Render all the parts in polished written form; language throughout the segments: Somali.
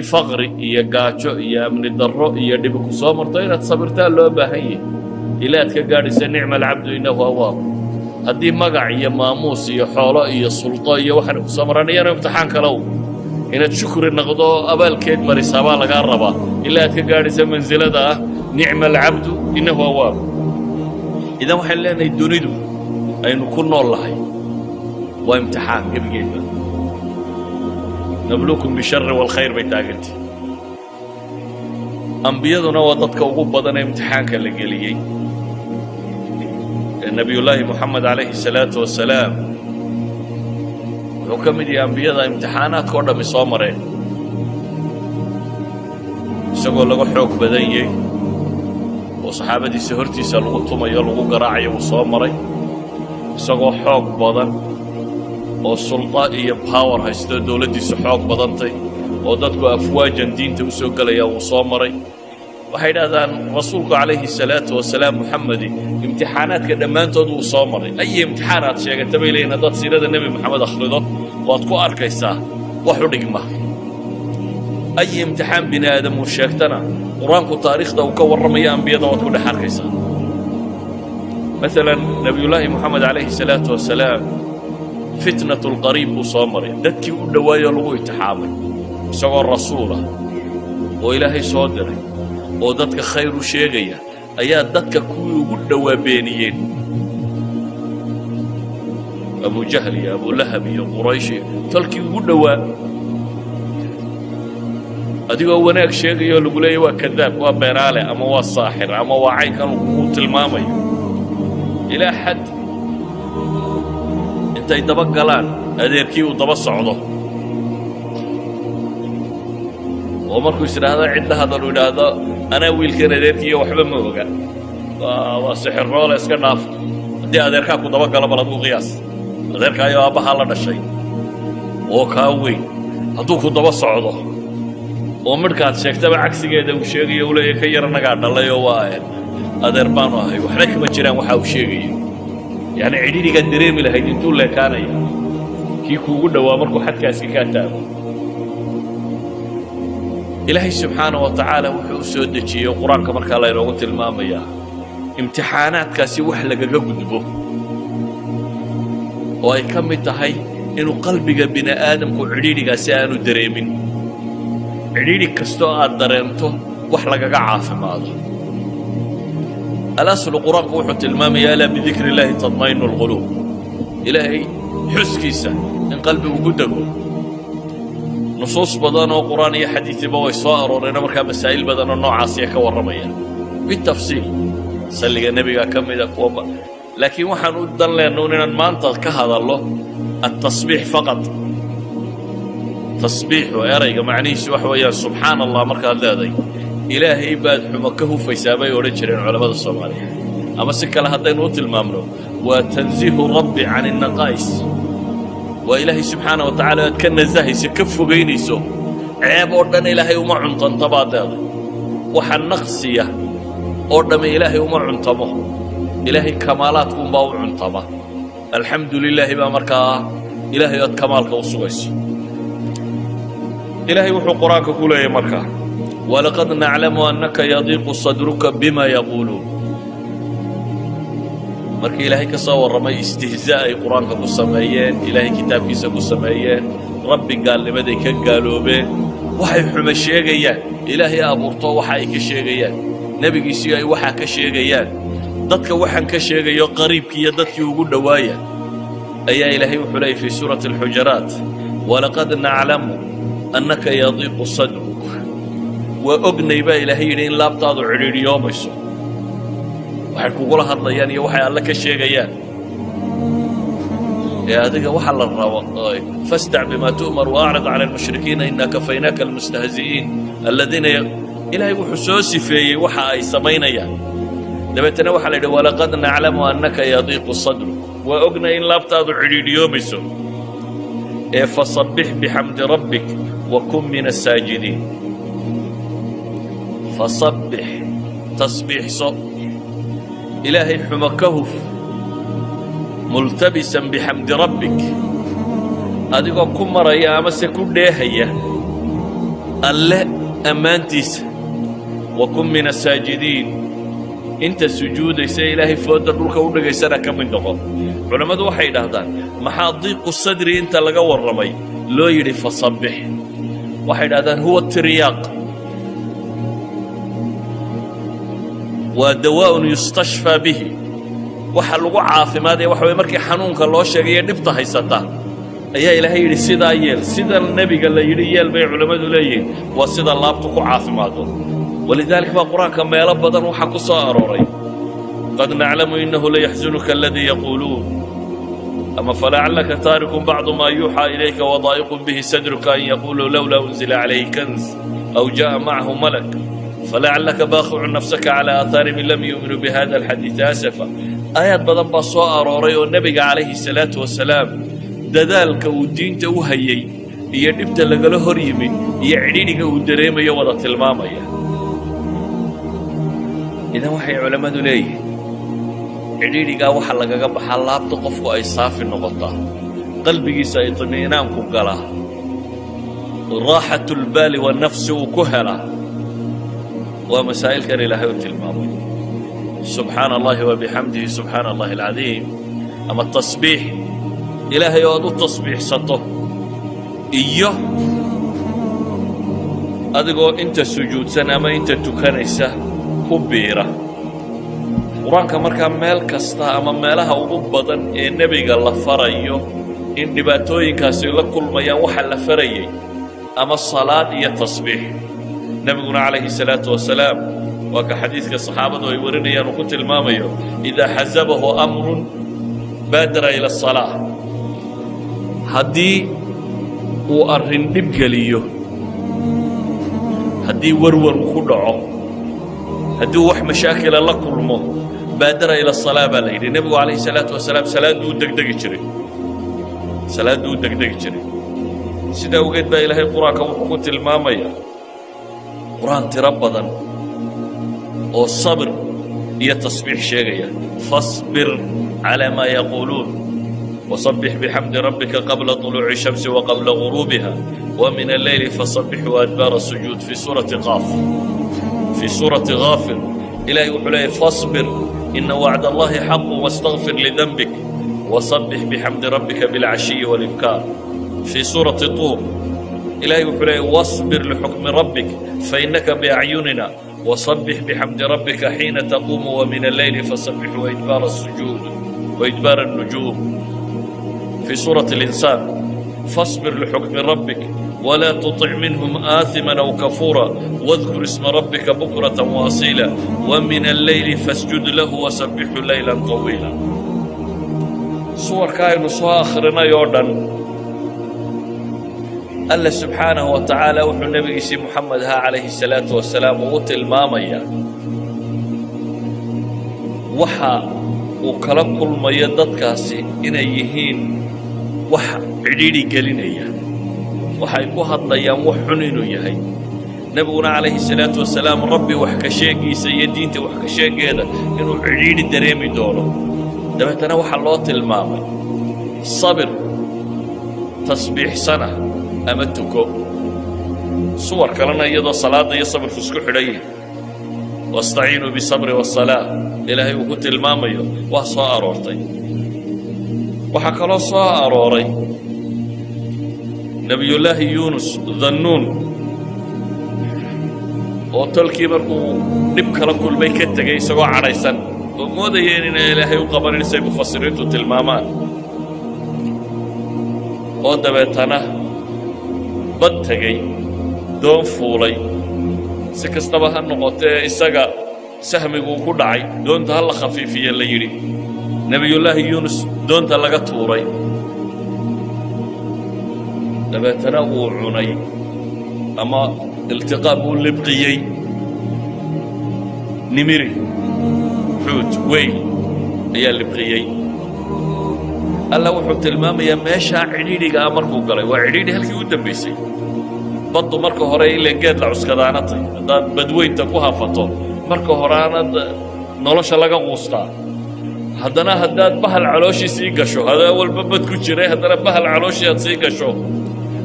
Faqri iyo gaajo iyo amni darro iyo dhibi ku soo marto, inaad sabirtaa loo baahan yahay ilaa aad ka gaadhaysa نعم العبد إنه أواب. Haddii magac iyo maamuus iyo xoolo iyo sulto iyo waxaana ku soo maraan, iyana imtixaan kalow inaad shukri noqdo, abaalkeed marisaa baa lagaa rabaa ilaa aad ka gaadhaysa mansilada ah نعم العبد إنه أواب. Idan waxaynu leenahay, dunidu aynu ku nool lahay waa imtixaan gebigeedba. نبلوكم بالشر والخير bay taagantay. Ambiyaduna waa dadka ugu badan ee imtixaanka la geliyey. Nebiyullaahi Moxamed calayhi salaatu wasalaam wuxuu ka mid yahay ambiyada imtixaanaadka o dhammi soo mareen, isagoo laga xoog badan yahay oo saxaabadiisa hortiisa lagu tumayo, lagu garaacayo wuu soo maray, isagoo xoog badan oo sulta iyo power haysto, dowladdiisu xoog badantay oo dadku afwaajan diinta u soo gelaya wuu soo maray. Waxay idhahdaan, rasuulku calayhi salaatu wasalaam, Muxamedi, imtixaanaadka dhammaantood wuu soo maray. Ay imtixaan aad sheegata bay leeyihin, haddaad siirada Nebi Moxamed akhrido waad ku arkaysaa wax u dhigma. Ay imtixaan bini aadam uu sheegtana, Qur-aanku taariikhda uu ka warramayo ambiyada waad ku dhex arkaysaa. Maalan, Nebiyullaahi Moxamed calayhi salaatu wasalaam فتنة القريب buu soo maray, dadkii u dhowaayoo lagu imtixaamay, isagoo rasuulah oo Ilaahay soo diray oo dadka khayr u sheegaya ayaa dadka kuwii ugu dhowaa beeniyeen, Abujahl iyo Abulahab iyo Quraysh iyo tolkii ugu dhowaa. Adigoo wanaag sheegayoo lagu leeya waa kadaab, waa beenaale, ama waa saaxir, ama waa caynkan uu tilmaamayo, ilaa xad intay daba galaan adeerkii uu daba socdo oo markuu is idhaahdo cid la hadal uu idhaahdo, "Anaa wiilkan adeerkiiyo waxba ma oga, waa sixiroole, iska dhaaf." Haddii adeerkaa ku daba galo, bal aduu qiyaas, adeerkaayoo aabbahaa la dhashay oo kaa weyn hadduu ku daba socdo oo midhkaad sheegtaba cagsigeeda uu sheegayo, uu leeyahy, "Ka yar annagaa dhalay oo waa adeer baanu ahay, waxna kama jiraan waxa uu sheegayo," yacni cidhidhigaad dareemi lahayd intuu leekaanaya kii kuugu dhowaa markuu xadkaasi kaa taago. Ilaahay subxaana wa tacaala wuxuu u soo dejiyey Qur-aanka markaa laynoogu tilmaamayaa imtixaanaadkaasi wax lagaga gudbo, oo ay ka mid tahay inuu qalbiga bini aadamku cidhiidhigaasi aanu dareemin. Cidhiidhi kastoo aad dareento wax lagaga caafimaado. الأصل qur-aanku wuxuu tilmaamayaa ألا بذكر الله تطمئن القلوب, Ilaahay xuskiisa in qalbigu ku dego. Nusuus badan oo Qur'aan iyo xadiisiba way soo arooreeno markaa masaa'il badan oo noocaasiya ka warramaya bitafsiil. Salliga Nebiga ka mida kuwa, laakiin waxaan u dan leenna un inaan maanta ka hadallo التسبيح فقط. Tasbiixu erayga macnihiisu waxa weeyaan subxaana Allah. Markaad leeday, Ilaahay baad xumo ka hufaysaa, bay odhan jireen culammada Soomaaliya. Ama si kale haddaynu u tilmaamno, waa تنزيه الرب عن النقائص, waa Ilaahay subxaana wa tacala aad ka nasahayso, ka fogaynayso ceeb oo dhan. Ilaahay uma cuntanto baad leeday, waxa naqsiya oo dhamme Ilaahay uma cuntamo, Ilaahay kamaalaadkuunbaa u cuntama. Alxamdu lilaahi baa markaa Ilaahay aad kamaalka u sugayso. Ilaahay wuxuu Qur-aanka ku leeyahy markaa, ولقد نعلم أنك يضيق صدرك بما يقولون. Markii Ilaahay ka soo warramay istihzaa ay Qur-aanka ku sameeyeen, Ilaahay kitaabkiisa ku sameeyeen, Rabbi gaalnimaday ka gaaloobeen, waxay xumo sheegayaan, Ilaahay abuurto waxa ay ka sheegayaan, nebigiisii ay waxaa ka sheegayaan, dadka waxaan ka sheegayo qariibkii iyo dadkii ugu dhowaaya, ayaa Ilaahay wuxuu leeyay fii suurati Alxujaraat, ولقد نعلم أنك يضيق صدرك. Waa ognay baa Ilaahay yidhi in laabtaadu cidhiidhiyoomayso waxay kugula hadlayaan iyo waxay Alle ka sheegayaan. Ee adiga waxa la rabo, فاصدع بما تؤمر وأعرض عن المشركين إنا كفيناك المستهزئين الذين. Ilaahay wuxuu soo sifeeyey waxa ay samaynayaan, dabeetana waxaa la yidhi, ولقد نعلم أنك يضيق صدرك, waa ognay in laabtaadu cidhiidhiyoomayso, ee فسبح بحمد ربك وكن من الساجدين. فسبح, tasbiixso, Ilaahay xumo ka huf, ملتبسا بحمد ربك, adigoo ku maraya amase ku dheehaya. Alle ammaantiisa, وكن من الساجدين, inta sujuudaysa, Ilaahay foodda dhulka u dhigaysana ka mid noqon. Culammadu waxay idhaahdaan, maxaa ضيق الصدر inta laga warramay loo yidhi فسبح? Waxay idhahdaan هو ترياق, waa دواء يستشفى به. Waxa lagu caafimaadaya waxa weye, markii xanuunka loo sheegayo, dhibta haysata, ayaa Ilaahay yidhi sidaa yeel. Sida nebiga la yidhi yeel bay culammadu leeyihiin, waa sida laabtu ku caafimaado. ولذلك baa Qur-aanka meelo badan waxaa ku soo arooray قد نعلم إنه ليحزنك الذي يقولون, ama فلعلك تارك بعض ما يوحى إليك وضائق به صدرك أن يقولوا لولا أنزل عليه كنز أو جاء معه ملك فلعلك باخع نفسك على آثارهم إن لم يؤمنوا بهذا الحديث أسفا. Aayaad badan baa soo arooray oo nebiga calayhi salaatu wasalaam dadaalka uu diinta u hayey iyo dhibta lagala hor yimid iyo cidhidhiga uu dareemayo wada tilmaamaya. Idan waxay culammadu leeyihiin, cidhiidhigaa waxa lagaga baxaa laabta qofku ay saafi noqotaa, qalbigiisa ay iطmi'inaanku galaa, راحة البال والنفس uu ku helaa, waa masaa'ilkan Ilaahay u tilmaamay: سبحان الله وبحمده سبحان الله العظيم, ama tasbiix Ilaahay oo aad u tasbiixsato, iyo adigoo inta sujuudsan ama inta tukanaysa ku biira Qur-aanka. Markaa meel kasta ama meelaha ugu badan ee nebiga la farayo in dhibaatooyinkaasi la kulmayaan, waxa la farayay ama salaad iyo tasbiix. Nebiguna calayhi salaatu wasalaam waa ka xadiidka saxaabadu ay warinayaan uu ku tilmaamayo: إذا حزبه أمر بادر إلى الصلاة. Haddii uu arrin dhib geliyo, haddii warwar uu ku dhaco, haddii uu wax mashaakila la kulmo, بادر إلى الصلاة baa la yidhi. Nebigu calayhi salaatu wasalaam salaadduu u degdegi jiray, salaadduu u degdegi jiray. Sidaa awgeed baa Ilaahay Qur-aanka wuxuu ku tilmaamayaa Qur-aan tiro badan oo sabir iyo tasbiix sheegaya: فاصبر على ما يقولون وسبح بحمد ربك قبل طلوع الشمس وقبل غروبها ومن الليل فسبحه وأدبار السجود, في سورة قاف. في سورة غافر Ilaahay wuxuu leeyay: فاصبر إن وعد الله حق واستغفر لذنبك وسبح بحمد ربك بالعشي والإبكار. في سورة الطور Ilaahay wuxuu leeyay: واصبر لحكم ربك فإنك بأعيننا وسبح بحمد ربك حين تقوم ومن الليل فسبحه وإدبار السجود وإدبار النجوم. في سورة الإنسان: فاصبر لحكم ربك ولا تطع منهم آثما أو كفورا واذكر اسم ربك بكرة وأصيلا ومن الليل فاسجد له وسبحه ليلا طويلا. Suwarka aynu soo akhrinay oo dhan, Alla subxaanahu wa tacaala wuxuu nebigiisii Muxamed ahaa calayhi salaatu wasalaam ugu tilmaamayaa waxa uu kala kulmayo dadkaasi inay yihiin wax cidhiidhi gelinaya, waxay ku hadlayaan wax xun inuu yahay. Nebiguna calayhi salaatu wasalaam Rabbi wax ka sheegiisa iyo diinta wax ka sheegeeda inuu cidhiidhi dareemi doono. Dabeetana waxaa loo tilmaamay sabir, tasbiixsana ama tuko. Suwar kalena iyadoo salaadda iyo sabirku isku xidhan yihin, واستعينوا بالصبر والصلاة, Ilaahay uu ku tilmaamayo, waa soo aroortay. Waxaa kaloo soo arooray Nebiyullaahi Yuunus Dannuun oo tolkii markuu dhib kala kulmay ka tegey isagoo cadhaysan oo moodayeen inaan Ilaahay u qabanin, say mufasiriintu tilmaamaan, oo dabeetana bad tegey, doon fuulay. Si kastaba ha noqotee, isaga sahmiguu ku dhacay, doonta ha la khafiifiye la yidhi, Nebiyullaahi Yuunus doonta laga tuuray, dabeetana uu cunay ama iltiqaam uu libqiyey nimiri, xuut weyn ayaa libqiyey. Alla wuxuu tilmaamayaa meeshaa cidhiidhiga ah markuu galay, waa cidhiidhi halkii u dambaysay. Baddu marka hore ileen geed la cuskadaanatay, haddaad badweynta ku hafato, marka horeanad nolosha laga quustaa. Haddana haddaad bahal calooshii sii gasho, hadaa walba bad ku jiray, haddana bahal calooshii aad sii gasho,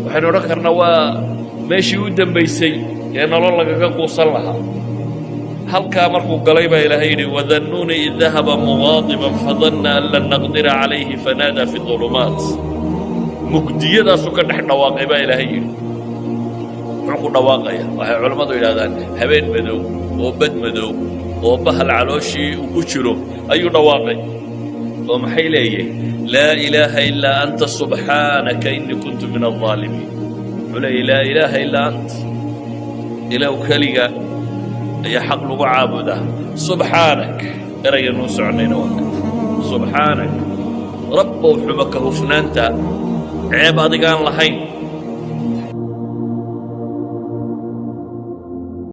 waxaynu odhan karnaa waa Meeshii u dambaysay ee nolol lagaga quusan lahaa halkaa markuu galay baa Ilaahay yidhi: وذا النون إذ ذهب مغاضبا فظن أن لن نقدر عليه فنادى في الظلمات. Mugdiyadaasuu ka dhex dhawaaqay baa Ilaahay yidhi. Muxuu ku dhawaaqaya? Waxay culammadu yidhahdaan habeen madow oo bad madow oo bahal calooshii uu ku jiro ayuu dhawaaqay, oo maxay leeyihin? لا إله إلا أنت سبحانك إني كنت من الظالمين. Wuxuu leeyahy: لا إله إلا أنت, Ilaahu keliga ayaa xaq lagu caabudaa. سبحانك, erayganuu soconayna waa ka سبحانك, Rabbow, xuma ka hufnaanta ceeb adigaan lahayn.